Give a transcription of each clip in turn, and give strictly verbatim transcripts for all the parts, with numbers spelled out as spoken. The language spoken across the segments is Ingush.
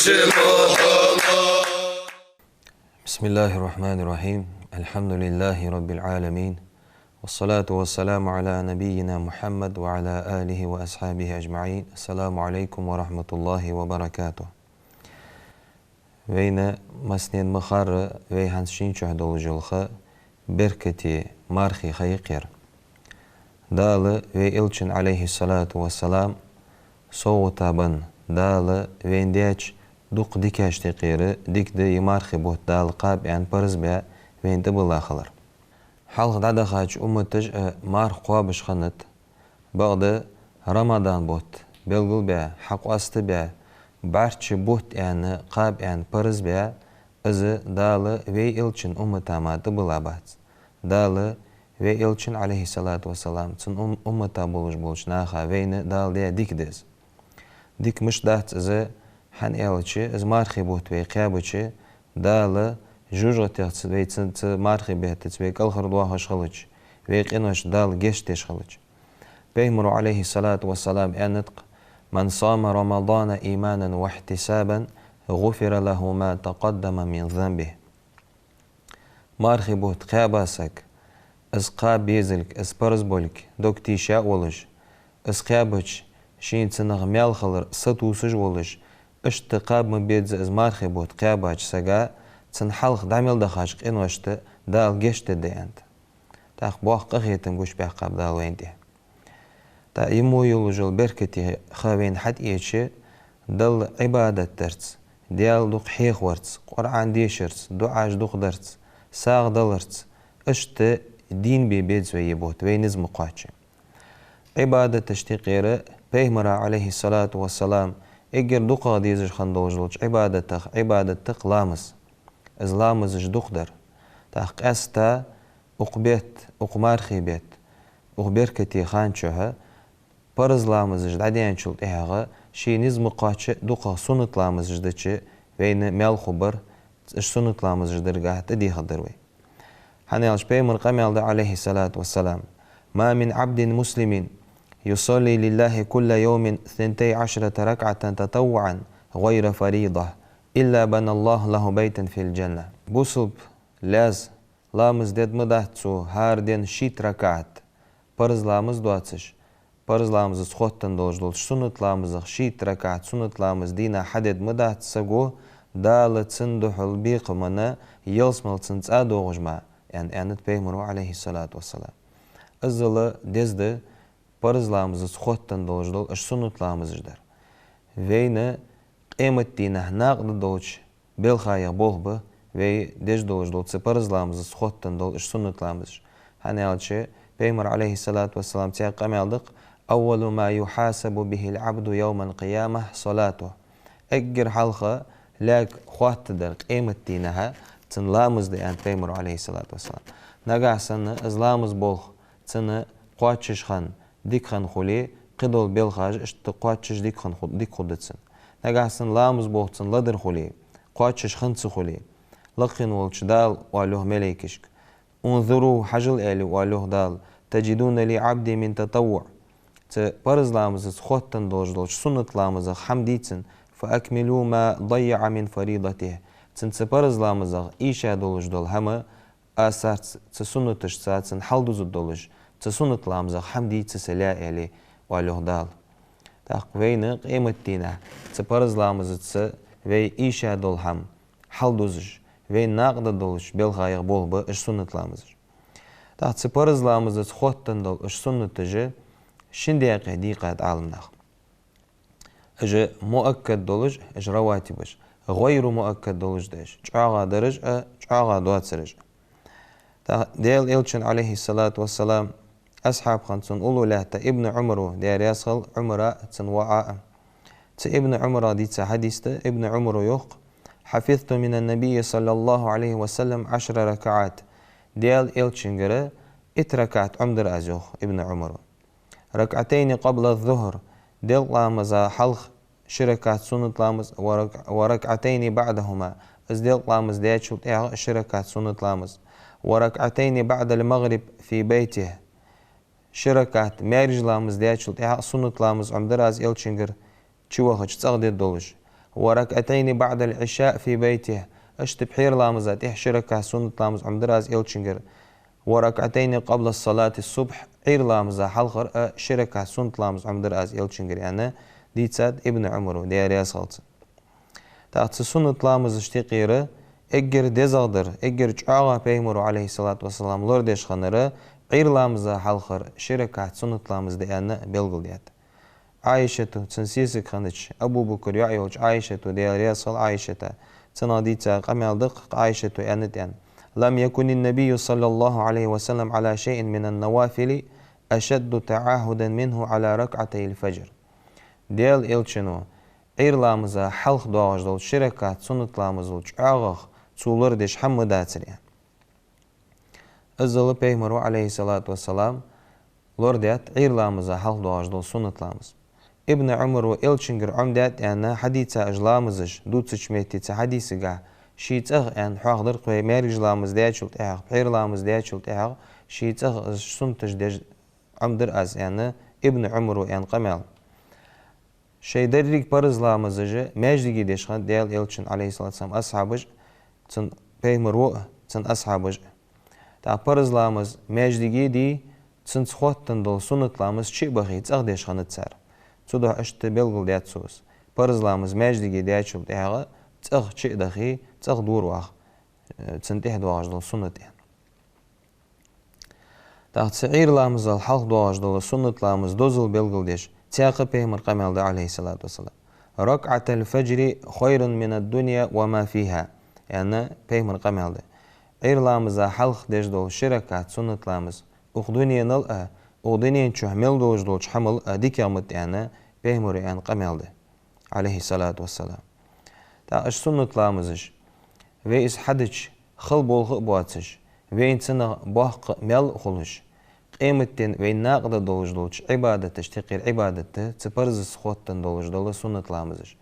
بسم الله الرحمن الرحيم. الحمد لله رب العالمين. والصلاة والسلام على نبينا محمد وعلى آله وأصحابه أجمعين. السلام عليكم ورحمة الله وبركاته. Вайна массанена ма харра, вай хӀанз шийна чухь долаш йола ха беркате, мархий ха я-кх ер. Дала вай Элчанна, عليه الصلاة والسلام, совгӀата бенна, Дала вайна даьча дукха дикашта юкъера дика да из мархий бутт, Дала кхаба аьнна парз баь, вайна тӀабилла хилар. Хьалха дӀадахача умматаша а марха кхоабаш хиннад, бакъда Рамадан бутт белгалбаь, хьакъоастабаь, бӀарчча бутт аьнна, кхаба аьнна парз баь, из Дала вай Элчан уммата мара тӀабилла бац. Дала вай Элчанна, عليه الصلاة والسلام, цун ум-, уммата болаш болча наха вайна Дала даь дика да из. Дика мишта дац из, хӀана аьлча, из мархий бутт вай кхаьбача, Дала жожагӀатех цу, вай цу, цу мархий беттаца вай кӀалхардоахаш хилча, вай къиношта Дала гешт деш хилча. Пайхамаро, عليه الصلاة والسلام, аьннад-кх: «من صام رمضان إيمانا واحتسابا غفر له ما تقدم من ذنبه». Мархий бутт кхаьба саг, из кхаба безилга, из парз болга дог тийша а волаш, из кхаьбача шийна цунах маьл хилар сатувсаш а волаш, иштта кхаба ма безза из мархий бутт кхаьбача сага, цун хьалха дӀа мел дахача къиношта Дала гешт дергда, аьннад. ТӀаккха боккха къахетам гучабаьккхаб Дала вайна тӀа. ТӀаккха из мо йолаш йола беркате ха вайна хьатӀаэцача, Далла Ӏибадат дарца, Даьла дукха хьехаварца, Къуръан дешарца, дуӀаш дукха дарца, сагӀа даларца, иштта дийна бе беза вай из бутт, вай низ ма кхоачча. Ӏибадаташта юкъера Пайхамара, عليه الصلاة والسلام, эггара дукхагӀа дезаш хинна долаш долча Ӏибадатех Ӏибадат да-кх ламаз. Из ламазаш дукха дар. ТӀаккха къаьстта укх бетта, укх мархий бетта, укх беркате хана чухь парз ламазаш дӀадаьнначул тӀехьагӀа ший низ ма кхоачча дукхагӀа суннат ламазаш дича вайна маьл хургбар, уж суннат ламазаш даргахьа тӀадехаргдар вай. ХӀана аьлча Пайхамара къамаьл да, عليه الصلاة والسلام: «ما من عبد مسلم يصلي لله كل يوم ثنتي عشرة ركعة تطوعا غير فريضة إلا بنى الله له بيتا في الجنة». Бусалба лаьз ламаз дергда ма дац цо хӀара дийнахьа шийтта ракаӀат, парз ламаз доацаш, парз ламазаца хоттаденна долаш долча суннат ламазех шийтта ракаӀат суннат ламаз дийнахьа хьадергда ма дац саго, Дала цунна духьал бекхам бенна ялсмала цун цӀа доагӀаш мара, аьнна, аьннад Пайхамаро, عليه الصلاة والسلام. Иззал деза да парз ламазаца хоттаденна долаш дола уж суннат ламазаш дар. Вайна къематдийнахьа накъадаргдолча белхаех болх ба вай деш долаш дола цу парз ламазаца хоттаденна дола уж суннат ламазаш. ХӀана аьлча Пайхамара, عليه الصلاة والسلام, цхьаькха къамаьл да-кх: «أول ما يحاسب به العبد يوم القيامة صلاته». Эггара хьалха лаьга хоаттаргдар къематдийнахьа цун ламаз да, аьннад Пайхамаро, عليه الصلاة والسلام. Нагахьа санна из ламаз болх цунна кхоачаш хинна, дика хинна хуле, кхыдола белхаш а иштта кхоачаш, дика хинна ху-, дика хургда цунна. Нагахьа санна ламаз болх цунна ледар хуле, кхоачаш хинна ца хуле, лакхе волча Дала оал йоах малейкашка: «انظروا, хьажал, — аьле, оал йоах Дала, — تجدون لعبدي من تطوع». Цу парз ламазаца хоттаденна долаш долча суннат ламазех хӀама дий цун, «فأكملوا ما ضيع من فريضته». Цун цу парз ламазех эша долаш дола хӀама аз царца, цу суннаташца цун хьалдузаргдолаш, цу суннат ламазех хӀама дий цу са лаьй, — аьле, оал йоах Дала. ТӀаккха вайна къематдийнахьа цу парз ламазаца вай эша дола хӀама хьалдузаш, вайна накъадаргдолча белхаех болх ба уж суннат ламазаш. ТӀаккха цу парз ламазаца хоттаденна дола уж суннаташ шин даькъе дийкъад Ӏаламнаха. Уж муаккад долаш, уж раватибаш, гӀайру муаккад долаш да уж, чӀоагӀа дараш а, чӀоагӀа доацараш а. ТӀаккха Даьла Элчан, عليه الصلاة والسلام, асхьаб хинна цун уллув лаьтта Ибн Ӏумаро, Даьла раьза хилва Ӏумара а, цун воӀа а. Цу Ибн Ӏумара дийца хьадис да, Ибн Ӏумаро йоах: «حفظت من النبي صلى الله عليه وسلم عشر ركعات». Даьла Элчангара итт ракаӀат Ӏомадаьр аз, йоах Ибн Ӏумаро. «ركعتين قبل الظهر», делкъа ламаза хьалха ши ракаӀат суннат ламаз, «ورك-، وركعتين بعدهما», из делкъа ламаз даьчул тӀехьагӀа ши ракаӀат суннат ламаз, «وركعتين بعد المغرب في بيته», ши ракаӀат маьркӀажа ламаз даьчул тӀехьагӀа суннат ламаз Ӏомадаьр аз Элчангара чувахача цӀагӀа дергдолаш. وركعتين بعد العشاء في بيته. Иштта пхьера ламаза тӀехьа ши ракаӀат суннат ламаз Ӏомадир аз Элчангара. وركعتين قبل صلاة الصبح. Ӏуйра ламаза хьалхара а ши ракаӀат суннат ламаз Ӏомадир аз Элчангара, аьнна, дийцад Ибн Ӏумара, Даьла раьза хилва цунна. ТӀаккха цу суннат ламазашта юкъера эггара дезагӀдар, эггара чӀоагӀа Пайхамаро, عليه الصلاة والسلام, лорадеш хиннар Ӏуйра ламаза хьалхара ши ракаӀат суннат ламаз да аьнна белгалдаьд. Ӏайшата, цун сесаг хиннача, Абу Бакра йоӀ йолча Ӏайшата, Даьла раьза хилва Ӏайшата, цунах дийца къамаьл да-кх Ӏайшата аьннад аьнна: لم يكن النبي صلى الله عليه وسلم على شيء من النوافل أشد تعاهدا منه على ركعتي الفجر. Даьла Элчано Ӏуйра ламаза хьалха доагӀаш дола ши ракаӀат суннат ламазал чӀоагӀагӀа цо лорадеш хӀама ма дацар аьнна. Иззал Пайхамаро, عليه الصلاة والسلام, лорадаьд Ӏуйра ламаза хьалха доагӀаш дола суннат ламаз. Ибн Ӏумара Элчангара Ӏомадаьд аьнна хьадийца уж ламазаш дувцача метте цу хьадисагахь, ший цӀагӀа аьнна хьоахадир-кх вай, маьркӀажа ламаз даьчул тӀехьагӀа, пхьера ламаз даьчул тӀехьагӀа ший цӀагӀа уж суннаташ деш Ӏомадир аз аьнна Ибн Ӏумара аьнна къамаьл. Шоай деррига парз ламазаш маьждиге деш хиннад Даьла Элчан, عليه الصلاة والسلام, асхьабаш, цун Пайхамаро а, цун асхьабаш а. ТӀаккха парз ламаз маьждиге дий, цунца хоттаденна дола суннат ламаз чу а бахе, цӀагӀа деш хиннад цар. Цудухьа иштта белгалдаьд цо из. Парз ламаз маьждиге даьчул тӀехьагӀа цӀагӀа чу а дахе, цӀагӀа дора оаха, э, цунна тӀехьа доагӀаш дола суннат аьнна. ТӀаккха цу Ӏуйра ламазал хьалха доагӀаш дола суннат ламаз дозал белгалдеш, цхьаькха Пайхамара къамаьл да, عليه الصلاة والسلام: ركعتا الفجر خير من الدنيا وما فيها, аьнна, Пайхамара къамаьл да. Ӏуйра ламаза хьалха деш дола ши ракаӀат суннат ламаз укх дуненал а, укх дунен чу мел долаш долча хӀамал а дикагӀа ма да аьнна, Пайхамара аьнна къамаьл да, عليه الصلاة والسلام. ТӀаккха уж суннат ламазаш, вай из хьадича хала болх а боацаш, вайна цунах боккха маьл а хулаш, къематдийнахьа вайна накъадаргдолаш долча Ӏибадаташта юкъера Ӏибадат да цу парзаца хоттаденна долаш дола суннат ламазаш.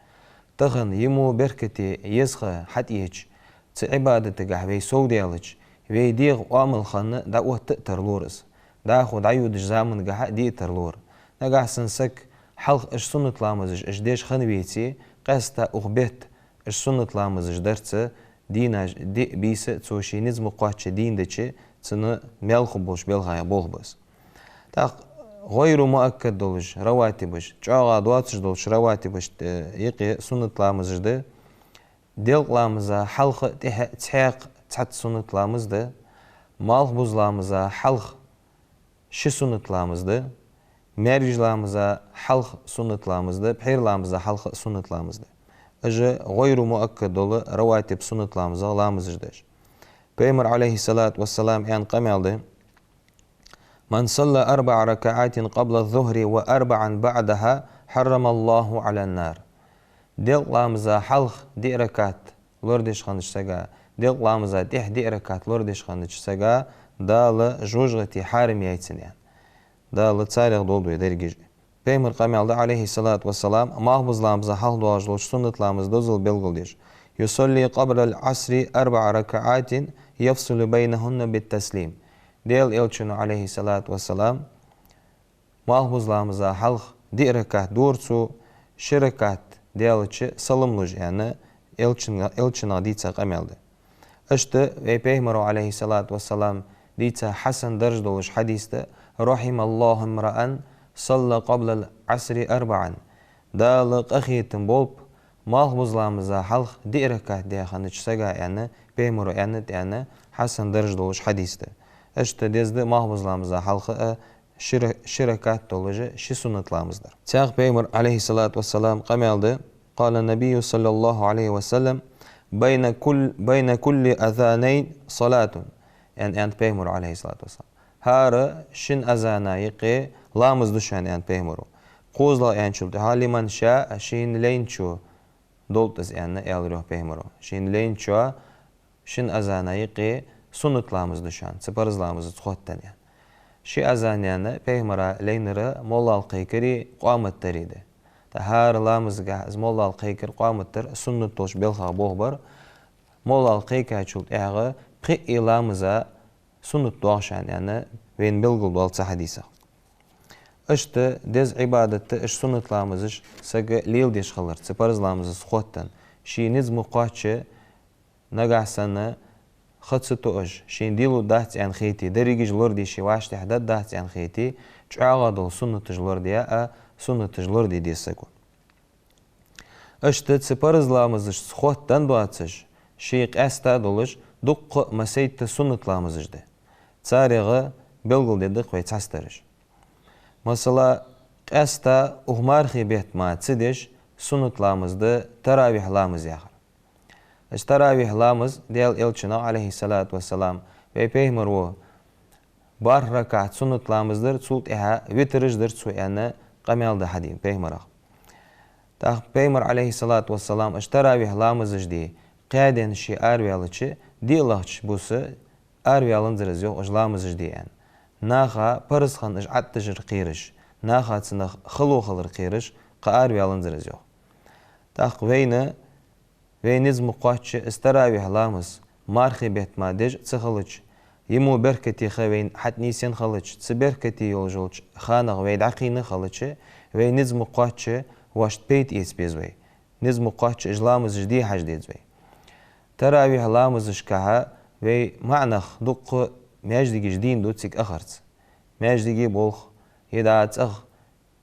Тахан йима беркате еза ха хьатӀаеча, цу Ӏибадатагахь вай совдаьлча, вай дегӀа оамал хинна дӀаотта а тарлора из. ДӀахо дӀайодача замангахьа а де а тарлора. Нагахьа санна саг хьалха уж суннат ламазаш уж деш хинна веце, къаьстта укх бетта уж суннат ламазаш дарца дийнаш диъ бийса цо ший низ ма кхоачча дийна дича, цунна маьл хургболаш белхаех болх ба из. ТӀаккха гӀайру муаккад долаш раватибаш, чӀоагӀа доацаш долча раватибашта, э, юкъе суннат ламазаш да. Делкъа ламаза хьалха а тӀехьа а цхьаькха цхьацца суннат ламаз да. Малхбуза ламаза хьалха ши суннат ламаз да. МаьркӀажа ламаза хьалха суннат ламаз да. Пхьера ламаза хьалха а суннат ламаз да. Уж гӀайру муаккад дола раватиб суннат ламаза ламазаш да уж. Пайхамара, عليه الصلاة والسلام, аьнна къамаьл да: من صلى أربع ركعات قبل الظهر وأربعا بعدها حرم الله على النار. Делкъа ламаза хьалха диъ ракаӀат лорадеш хиннача сага, делкъа ламаза тӀехьа диъ ракаӀат лорадеш хиннача сага Дала жожагӀате хьарам яьй цунна, аьнна. Дала царех долда вай дерригаш а. Пайхамара къамаьл да, عليه الصلاة والسلام, малхбуза ламаза хьалха доагӀаш долча суннат ламаза дозал белгалдеш: يصلي قبل العصر أربع ركعات يفصل بينهن بالتسليم. Даьла Элчано, عليه الصلاة والسلام, малхбуза ламаза хьалха диъ ракаӀат дора цо, ши ракаӀат даьлча салам луш, аьнна, Элчан-, Элчанах дийца къамаьл да. Иштта вай Пайхамаро, عليه الصلاة والسلام, дийца хьасан дарж долаш хьадис да: رحم الله امرأ صلى قبل العصر أربعا. Дала къахетам болба малхбуза ламаза хьалха диъ ракаӀат даь хиннача сага, аьнна, Пайхамаро аьннад аьнна, хьасан дарж долаш хьадис да. Иштта деза да малхбуза ламаза хьалха а ши ра-, ши ракаӀат долаш ши суннат ламаз дар. Цхьаькха Пайхамара, عليه الصلاة والسلام, къамаьл да: قال النبي صلى الله عليه وسلم: بين كل، بين كل أذانين صلاة. Аьнна, аьннад Пайхамаро, عليه الصلاة والسلام. ХӀара шин азана юкъе ламаз да шоана, аьннад Пайхамаро. КхозлагӀа аьнначул тӀехьагӀа: لمن شاء, шийна лайначоа долда из, аьнна, аьлар йоах Пайхамаро. Шийна лайначоа шин азана юкъе суннат ламаз да шоана, цу парз ламазаца хоттаденна, аьнна. Ши азан, аьнна, Пайхамара лайнар моллал кхайкари къоамат дари да. ТӀаккха хӀара ламазагахь из моллал кхайкар, къоамат дар суннат долаш белхах болх бар. Моллал кхайкачул тӀехьагӀа пхиъ ламаза суннат доагӀа шоана, аьнна, вайна белгалдоал цу хьадисах. Иштта деза Ӏибадат да уж суннат ламазаш сага леладеш хилар, цу парз ламазаца хоттаденна. Ший низ ма кхоаччача, нагахь санна ха ца тоъаш, шийна дӀалургдац аьнна хете, дерригаш лораде, ший вӀаштӀехьа даргдац аьнна хете, чӀоагӀа дола суннаташ лораде, а суннаташ лораде деза саго. Иштта цу парз ламазашца хоттаденна доацаш, ший къаьстта долаш, дуккха а масийтта суннат ламазаш да. Царех белгалдергда-кх вай цхьастараш. Масала, къаьстта укх мархий бетта мара ца деш суннат ламаз да таравихь ламаз яхар. Из таравихь ламаз Даьла Элчано, Ӏалайхи ссалату вассалам, вай пайхамар ва, барх ракаӀат суннат ламаз дир, цул тӀехьа витраш дир цо аьнна къамаьл да хьадийна пайхамарах. ТӀаккха пайхамар, Ӏалайхи ссалату вассалам, уж таравихь ламазаш де кхаьденна ше араваьлча, диълагӀча буса араваьнзар из, йоах, уж ламазаш де аьнна. Наха парз хинна уж Ӏаттажар кхераш, наха цунах хало хилар кхераш, кхы араваьнзар из, йоах. ТӀаккха вайна, вай низ ма кхоаччача, из таравихь ламаз мархий бетта мара деш ца хилча, ер мо беркате ха вайна хьатӀанийсъенна хилча, цу беркате йолаш йолча ханах вай дӀакхийна хилча, вай низ ма кхоаччача, воашта пайда эца беза вай. Низ ма кхоаччача, уж ламазаш де хьажа деза вай. Таравихь ламазашкахьа вай маӀанах дуккха маьждигаш дийна да цига ахарца. Маьждиге болх, е дӀа цӀагӀа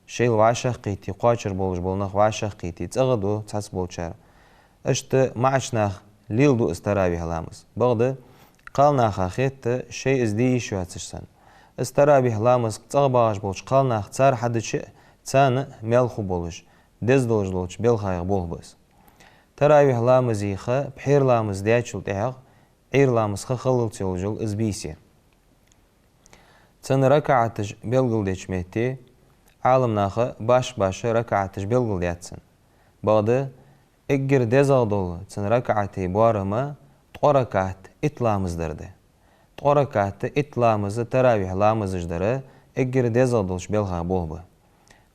шоайла вӀашагӀкхийтте, кхоачар болаш бола нах вӀашагӀкхийтте, цӀагӀа да цхьаццаболчар. Иштта маӀача наха леладу из таравихь ламаз. Бакъда, кхалнаха хетта, шоай из де йиш йоацаш санна. Из таравихь ламаз цӀагӀа багӀаш болча кхалнаха цар хьадича а, царна а маьл хургболаш, деза долаш долча белхаех болх ба из. Таравихь ламазий ха пхьера ламаз даьчул тӀехьагӀа Ӏуйра ламаз ха хиллалца йолаш йола из бийса я. Цун ракаӀаташ белгалдеча метте Ӏаламнаха башха-башха ракаӀаташ белгалдаьд цун. Бакъда, эггара дезагӀа дола цун ракаӀатий боарам ткъо ракаӀат итт ламаз дар да. Ткъо ракаӀат итт ламаз таравихь ламазаш дар эггара дезагӀа долча белхаех болх ба.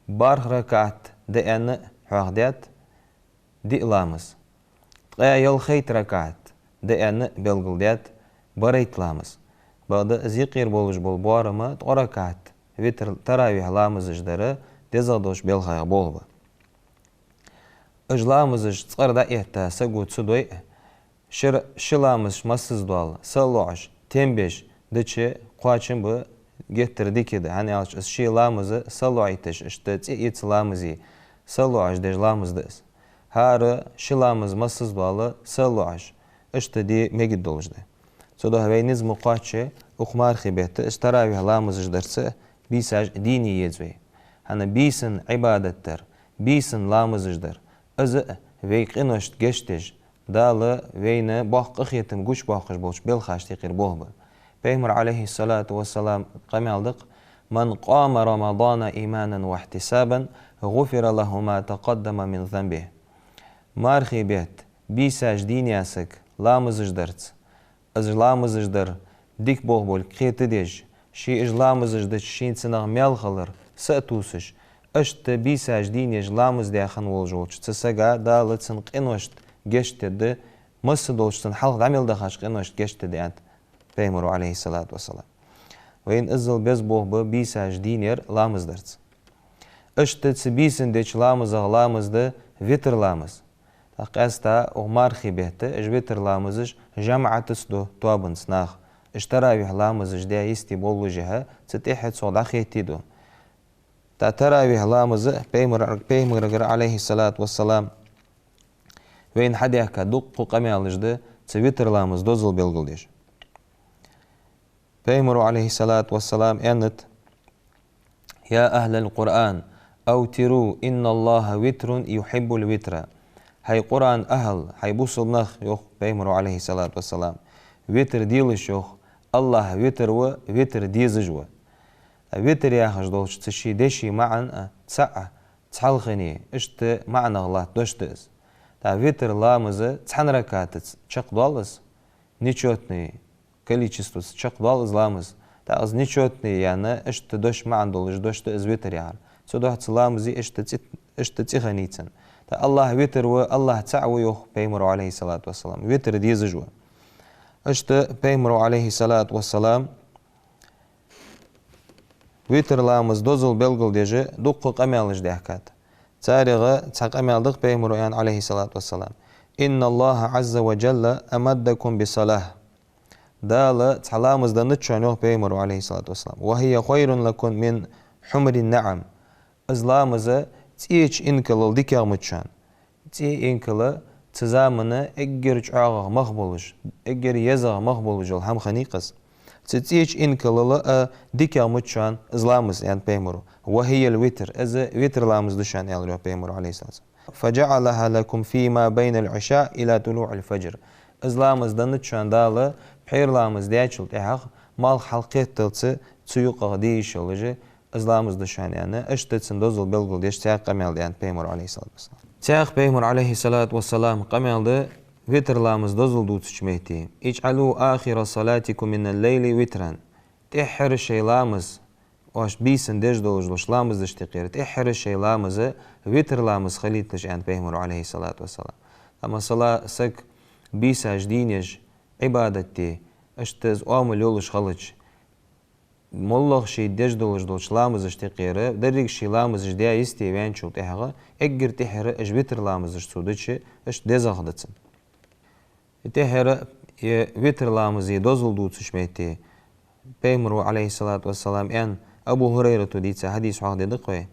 БархӀ ракаӀат да аьнна а хьоахадаьд, диъ ламаз. Ткъаь ялхайтта ракаӀат да аьнна а белгалдаьд, барайтта ламаз. Бакъда, из юкъера болаш бола боарам ткъо ракаӀат витр, таравихь ламазаш дар дезагӀа долча белхаех болх ба. Уж ламазаш цкъара дӀаэтта саго ца дой а, шира ши ламаз массаза дола, са а лоӀаш, тем беш дича кхоачам ба, геттара дика да, хӀана аьлча из ши ламаз са а лоӀийташ, иштта цӀи ийца ламазий, са а лоӀаш деш ламаз да из. ХӀара ши ламаз массаза дола, са а лоӀаш, иштта де мегаш долаш да. Цудухьа вай низ ма кхоаччача, укх мархий бетта из таравихь ламазаш дарца бийсаш дийна е еза вай. ХӀана, бийсан Ӏибадат дар, бийсан ламазаш дар, из а вай къиношта гешт деш, Дала вайна боккха къахетам гучабоаккхаш болча белхашта юкъера болх ба. Пайхамара, Ӏалайхи ссалату вассалам, къамаьл да-кх: «من قام رمضان إيمانا واحتسابا غفر له ما تقدم من ذنبه». Мархий бетта бийсаш дийна яь саг ламазаш дарца, из ламазаш дар дика болх болга кхетадеш, ше уж ламазаш дича шийна цунах маьл хилар са а тувсаш, иштта бийсаш дийна еш ламаз даь хинна волаш волча цу сага Дала цун къиношта гешт дергда, масса долча цун хьалха дӀа мел дахача къиношта гешт дергда, аьннад Пайхамара, Ӏалайхи ссалату вассалам. Вайна иззал беза болх ба бийсаш дийна яр ламаз дарца. Иштта цу бийсан деча ламазех ламаз да витр ламаз. ТӀаккха къаьстта укх мархий бетта уж витр ламазаш жамаӀатаца ду тоабанца наха. Уж таравихь ламазаш даь йисте боллашехьа, цу тӀехьа цох дӀахетте ду. ТӀаккха таравихь ламаз а Пайхамар-, Пайхамарагара, Ӏалайхи ссалату вассалам, вайна хьадаьхка дуккха къамаьлаш да цу витр ламаза дозал белгалдеш. Пайхамара, Ӏалайхи ссалату вассалам, аьннад: «يا أهل القرآن أوتروا إن الله وتر يحب الوتر». ХӀай Къуръан ахӀл, хӀай бусалба нах, йоах Пайхамара, Ӏалайхи ссалату вассалам, витр делаш, йоах, АллахӀ витр ва, витр дезаш ва. Витр яхаш долча цу ший деший маӀан а цаӀ, цхьалхане, иштта маӀанах латта дош да из. ТӀаккха витр ламаз цхьан ракаӀатаца чакхдоал из, нечётный количестваца чакхдоал из ламаз. ТӀаккха из нечётный яьнна, иштта дош маӀан долаш дош да из витр яхар. Цудухьа цу ламаза иштта цӀи-, иштта цӀи хиннай цун. ТӀаккха АллахӀ витр ва, АллахӀ цаӀ ва, йоах Пайхамара, Ӏалайхи ссалату вассалам. Витр дезаш ва. Иштта Пайхамара, Ӏалайхи ссалату вассалам, Витр ламаза дозал белгалдеш дуккха къамаьлаш даьхкад. Царех цхьа къамаьл да-кх, Пайхамаро аьннад, عليه الصلاة والسلام: «إن الله عز وجل أمدكم بصلاة». Дала цхьа ламаз деннад шоана, йоах Пайхамаро, عليه الصلاة والسلام, «وهي خير لكم من حمر النعم». Из ламаз цӀеча инкалал дикагӀа мад шоана. ЦӀе инкал цу заман эггара чӀоагӀагӀа мах болаш, эггара езагӀа мах болаш йола хӀама хиннай-кх из. Цу цӀеча инкалал а дикагӀа мад шоана из ламаз, аьннад Пайхамаро. «وهي الوتر», из витр ламаз да шоана, аьлар, йоах, Пайхамаро, عليه الصلاة والسلام. «فجعلها لكم فيما بين العشاء إلى طلوع الفجر». Из ламаз деннад шоана Дала пхьера ламаз даьчул тӀехьагӀа, малх хьалкхеталца цу юкъагӀа де йиш йолаш, из ламаз да шоана, аьнна, иштта цун дозал белгалдеш цхьаькха къамаьл да, аьннад Пайхамаро, عليه الصلاة والسلام. Цхьаькха Пайхамара, عليه الصلاة والسلام, къамаьл да витр ламаза дозал дувцача метте: «اجعلوا آخر صلاتكم من الليل وترا». ТӀеххьара шоай ламаз, оаш бийсан деш долаш долча ламазашта юкъера тӀеххьара шоай ламаз витр ламаз хилийталаш, аьннад Пайхамаро, عليه الصلاة والسلام. Амма сала саг бийсаш дийна еш, Ӏибадат де, иштта из оамал йолаш хилча, моллагӀа ше деш долаш долча ламазашта юкъера, деррига ший ламазаш даь йисте ваьнначул тӀехьагӀа, эггара тӀеххьара уж витр ламазаш цо дича, иштта дезагӀа да цунна. ТӀеххьара е витр ламаза дозал дувцача метте Пайхамаро, عليه الصلاة والسلام, аьнна, Абу ХӀурайрата дийца хьадис хьоахаде да-кх вай.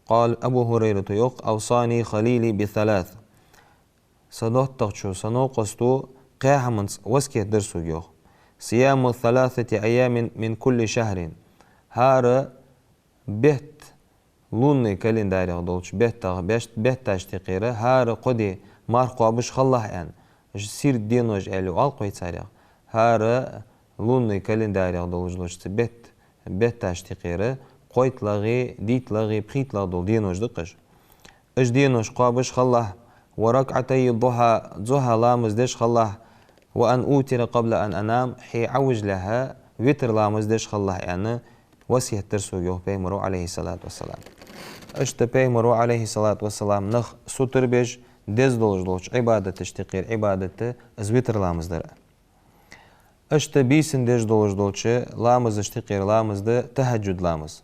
قال, Абу ХӀурайрата йоах: «أوصاني خليلي بثلاث». Са доттагӀчо, са новкъосто кхаь хӀаманца васкет дир сога, йоах. «صيام ثلاثة أيام من كل شهر». ХӀара бетта, лунный календарех долча беттах, беш-, бетташта юкъера хӀара кхо ди марха кхоабаш хилалахь, аьнна. Уж сирд денош аьле оал-кх вай царех. ХӀара лунный календарех долаш долча цу бетта, бетташта юкъера кхойтталагӀеи, дейтталагӀеи, пхийтталагӀеи дола денош да-кх уж. Уж денош кхоабаш хилалахь, «وركعتي الضحى», зухьа ламаз деш хилалахь, «وأن أوتر قبل أن أنام», хье Ӏовижалехьа витр ламаз деш хилалахь, аьнна, васкет дир сога, йоах Пайхамаро, عليه الصلاة والسلام. Иштта Пайхамаро, عليه الصلاة والسلام, нах сутара беш, деза долаш долча Ӏибадаташта юкъера Ӏибадат да из витр ламаз дар. Иштта бийсан деш долаш долча ламазашта юкъера ламаз да тахӀаджуд ламаз.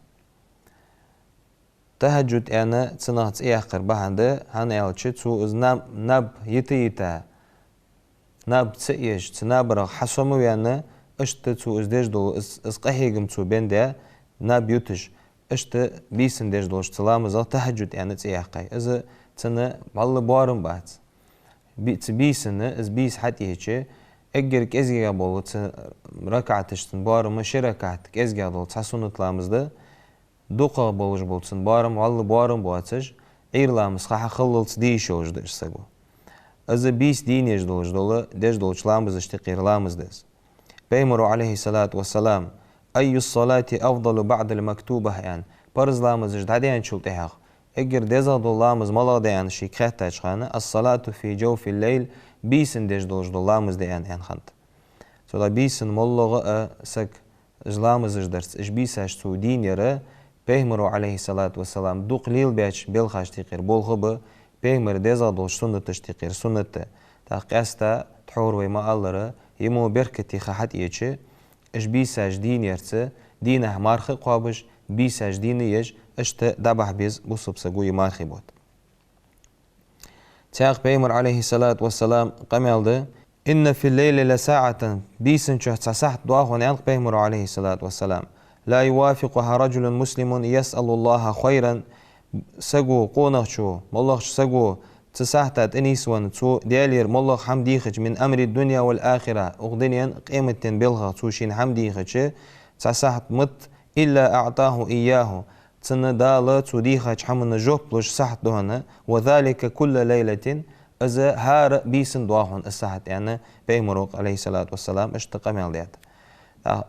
ТахӀаджуд аьнна цунах цӀи яьккхар бахьан да, хӀана аьлча, цо из наб, наб йита-йита, наб ца еш, цу набарах хьасомаваьнна, иштта цо из деш дола, из, из къахьегам цо бенде, наб юташ, иштта бийсан деш долча цу ламазах тахӀаджуд аьнна цӀи яьккхай. Из цунна вӀалла боарам бац. Би-, цу бийсанна, из бийса хьатӀаеча, эггара кӀезигагӀа бола цу ракаӀаташца боарам ши ракаӀат кӀезигагӀа дола цхьа суннат ламаз да, дукхагӀа болаш бола цун боарам вӀалла боарам боацаш, Ӏуйра ламаз ха хьахиллалца де йиш йолаш да из саго. Из бийса дийна еш долаш дола, деш долча ламазашта юкъера ламаз да из. Пайхамаро, عليه الصلاة والسلام, «أي الصلاة أفضل بعد المكتوبة», аьнна, парз ламазаш дӀадаьнначул тӀехьагӀа, эггара дезагӀа дола ламаз малагӀа да аьнна шийга хаьттача хана, «الصلاة في جوف الليل», бийсан деш долаш дола ламаз да аьнна, аьнна хиннад. Цудухьа бийсан моллагӀа а саг уж ламазаш дарца, уж бийсаш цо дийна яр, Пайхамаро, عليه الصلاة والسلام, дукха лелабаьча белхашта юкъера болх ба, Пайхамара дезагӀа долча суннаташта юкъера суннат да. ТӀаккха къаьстта, тхьовра вай ма аллара, йимо беркате ха хьатӀаеча, уж бийсаш дийна ярца, дийнахьа марха а кхоабаш, бийсаш дийна еш, иштта дӀабахьа беза бусалба саго из мархий бутт. Цхьаькха Пайхамара, عليه الصلاة والسلام, къамаьл да: «إن في الليل لساعة», бийсан чухь цхьа сахьат доагӀа хьона, аьннад Пайхамаро, عليه الصلاة والسلام, «لا يوافقها رجل مسلم يسأل الله خيرا», саго, къонахчо, моллагӀча саго цу сахьата тӀа нийсвенна, цо Даьлагара моллагӀа хӀама дийхача, «من أمر الدنيا والآخرة», укх дунен, къематден белхах цо шийна хӀама дийхача, цхьа сахьат ма да, «إلا أعطاه إياه», цунна Дала цо дийхача хӀаманна жоп луш сахьат да хьона, «وذلك كل ليلة», из хӀара бийсан доагӀа хьона из сахьат, аьнна, Пайхамаро, عليه الصلاة والسلام, иштта къамаьл даьд. А,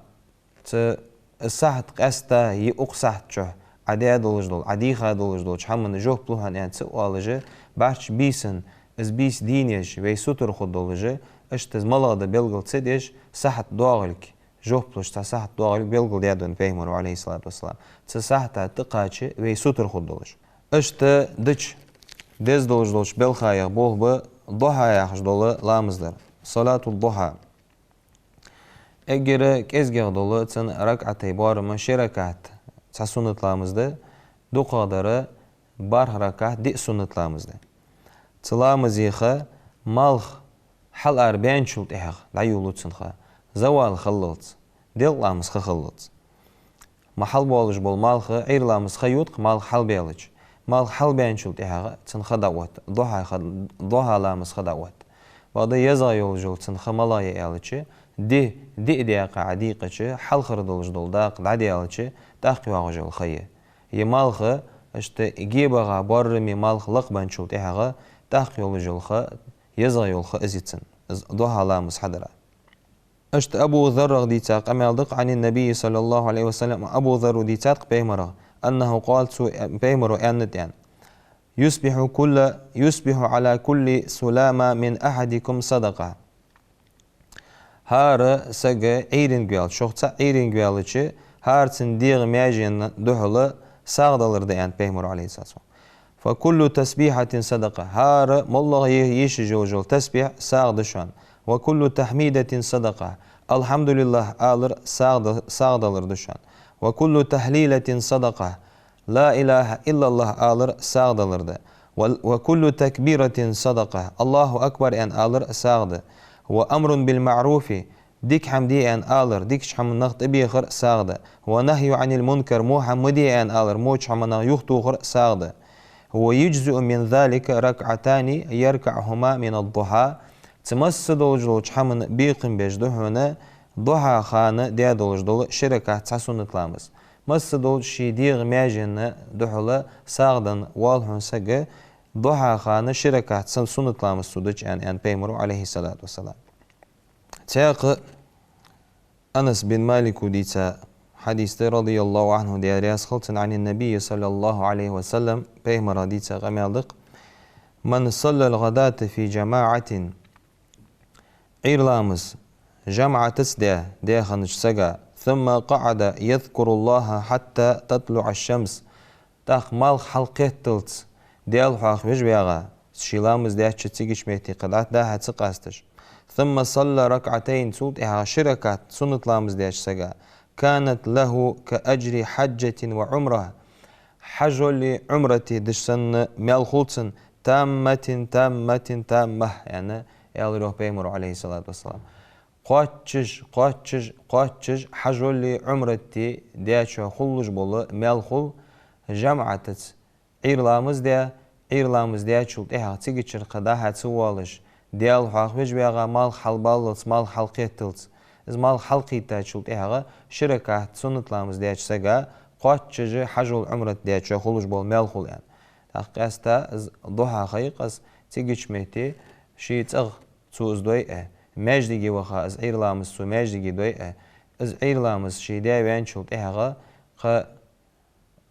цу, из сахьат къаьстта е укх сахьат чухь Ӏа даь долаш дола, Ӏа дийха долаш долча хӀаманна жоп лу хьона аьнна ца оалаш, бӀарчча бийсан, из бийса дийна еш, вай сутара хургдолаш, иштта из малагӀа да белгал ца деш, сахьат доагӀалга жоп луш цхьа сахьат доагӀалга белгалдаьд вайна Пайхамаро, عليه الصلاة والسلام. Цу сахьата тӀакхача вай сутара хургдолаш. Иштта дича деза долаш долча белхаех болх ба духьа яхаш дола ламаз дар. صلاة الضحى. Эггара кӀезигагӀа дола цун ракаӀатий боарам ши ракаӀат цхьа суннат ламаз да, дукхагӀдар бархӀ ракаӀат диъ суннат ламаз да. Цу ламазех малх хьалара баьнначул тӀехьагӀа дӀайолалу цун ха, завал хиллалца, делкъа ламаз ха хиллалца. Ма хьалбоалаш бола малх, Ӏуйра ламаз ха йода-кх малх хьалбаьлча. Малх хьалбаьнначул тӀехьагӀа цун ха дӀаотт, духьа ха, духьа ламаз ха дӀаотт. Бакъда езагӀа йолаш йола цун ха малагӀа я аьлча, ди, диъ даькъа Ӏа дийкъача, хьалхара долаш дола дакъа дӀадаьлча, тӀаккха йоагӀаш йола ха я. Е малх, иштта гебагӀа боараме малх лакхбаьнначул тӀехьагӀа, тӀаккха йолаш йола ха, езагӀа йола ха из я цун, из духьа ламаз хьадара. Иштта Абу Зарра дийца къамаьл да-кх, عن النبي صلى الله عليه وسلم, Абу Зарра дийцад-кх пайхамарах, أنه قال, цо, пайхамаро аьннад аьнна: يصبح كل، يصبح على كل سلامى من أحدكم صدقة. ХӀара саг Ӏуйренга ваьлча, шух цаӀ Ӏуйренга ваьлча, хӀара цун дегӀа маьжена духьала сагӀа далар да аьннад пайхамаро, عليه الصلاة والسلام. فكل تسبيحة صدقة. ХӀара моллагӀа е-, ешаш йолаш йола тасбихь сагӀа да шоана. وكل تحميدة صدقة. الحمد لله алар сагӀа да-, сагӀа далар да шоана. وكل تهليلة صدقة. لا إله إلا الله алар сагӀа далар да. و، وكل تكبيرة صدقة. الله أكبر аьнна алар сагӀа да. وأمر بالمعروف. Дика хӀама де аьнна алар, дикача хӀаманах тӀабехар сагӀа да. ونهي عن المنكر, во хӀама ма де аьнна алар, воча хӀаманах юхатохар сагӀа да. ويجزئ من ذلك ركعتان يركعهما من الضحى. Цу масса долаш долча хӀаман бекхам беш да хьона духьа хана даь долаш дола ши ракаӀат цхьа суннат ламаз. Масса долча ший дегӀа маьжена духьала сагӀа денна воал хьона саг, духьа хана ши ракаӀат цхьа суннат ламаз цо дича аьнна, аьннад пайхамаро, عليه الصلاة والسلام. Цхьаькха Анас бин Малика дийца хьадис да, رضي الله عنه, Даьла раьза хилва цунна, عن النبي صلى الله عليه وسلم, пайхамара дийца къамаьл да-кх: من صلى الغداة في جماعة, Ӏуйра ламаз жамаӀатаца даь, даь хиннача сага, ثم قعد يذكر الله حتى تطلع الشمس, тӀаккха малх хьалкхетталца Даьла хьоахавеш вагӀа, ший ламаз даьча цигача метте кхы дӀа-, дӀа-хьа ца къасташ. ثم صلى ركعتين, цул тӀехьагӀа ши ракаӀат суннат ламаз даьча сага, كانت له كأجر حجة وعمرة, хьажоли Ӏумрати деш санна маьл хул цунна, تامة تامة تامة, аьнна, аьлар йоах пайхамаро, عليه الصلاة والسلام. Кхоачаш, кхоачаш, кхоачаш хьажоли Ӏумрати даьчоа хулаш бола маьл хул жамаӀатаца Ӏуйра ламаз даь, Ӏуйра ламаз даьчул тӀехьагӀа цигачара кхы дӀа-хьа ца воалаш, Даьла хьоахавеш вагӀа, малх хьалбаллалца, малх хьалкхетталца. Из малх хьалкхийттачул тӀехьагӀа ши ракаӀат суннат ламаз даьча сага кхоачаш хьажол Ӏумрат даьчоа хулаш бола маьл хул аьнна. ТӀаккха къаьстта из духьа ха я-кх из, цигача метте ший цӀагӀа цо из дойя, маьждиге ваха из Ӏуйра ламаз цо маьждиге дойя, из Ӏуйра ламаз ше даь ваьнначул тӀехьагӀа кхы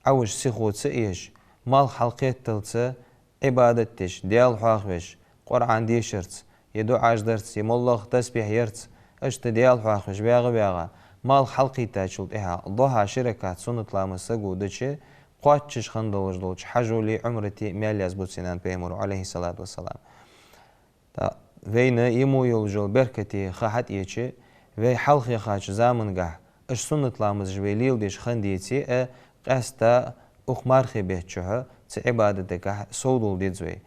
Ӏовижа сихо ца эш, малх хьалкхетталца Ӏибадат деш, Даьла хьоахавеш, Къуръан дешарца, е дуӀаш дарца, е моллагӀа тасбихь ярца, иштта Даьла хьоахавеш вагӀа-вагӀа, малх хьалкхийттачул тӀехьагӀа духьа ши ракаӀат суннат ламаз саго дича, кхоачаш хинна долаш долча хьажоли Ӏумрати маьл язбу цунна аьннад пайхамаро, عليه الصلاة والسلام. ТӀаккха вайна йима йолаш йола беркате ха хьатӀаеча, вай хьалхаяхача замангахь уж суннат ламазаш вай леладеш хинна деце а, къаьстта укх мархий бетта чухь цу Ӏибадатагахь совдола деза вай.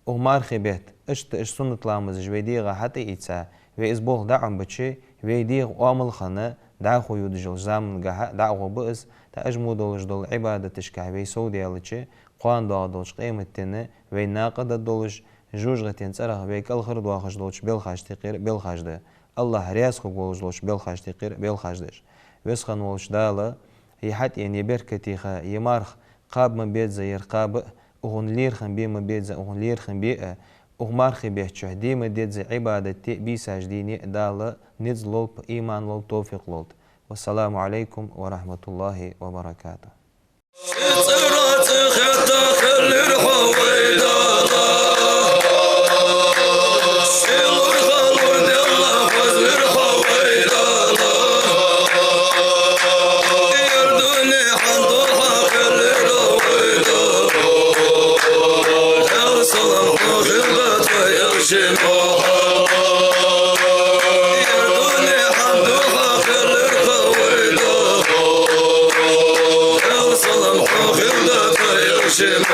Укх мархий бетта иштта уж суннат ламазаш вай дегӀа хьатӀаийца, вай из болх дӀа а Ӏомабича, вай дегӀа оамал хинна, дӀахо йодаш йолча замангахь дӀа а гӀо ба из, тӀаккха уж мо долаш дола Ӏибадаташкахь вай совдаьлча, кхоана доагӀа долча къематдийнахь вай накъадаргдолаш, жожагӀатен цӀерах вай кӀалхардоахаш долча белхашта юкъера белхаш да. АллахӀ раьза хургволаш долча белхашта юкъера белхаш да уж. Веза хинна волча Дала ер хьатӀаена, ер беркате ха, ер марха кхаба ма безза ер кхаба а, укхунна лерхӀам бе ма безза укхунна лерхӀам бе а, укх мархий бетта чухь де ма дезза Ӏибадат де а, бийсаш дийне а Дала низ лолба, иман лолба, товфикъ лолба. والسلام عليكم ورحمة الله وبركاته. Чим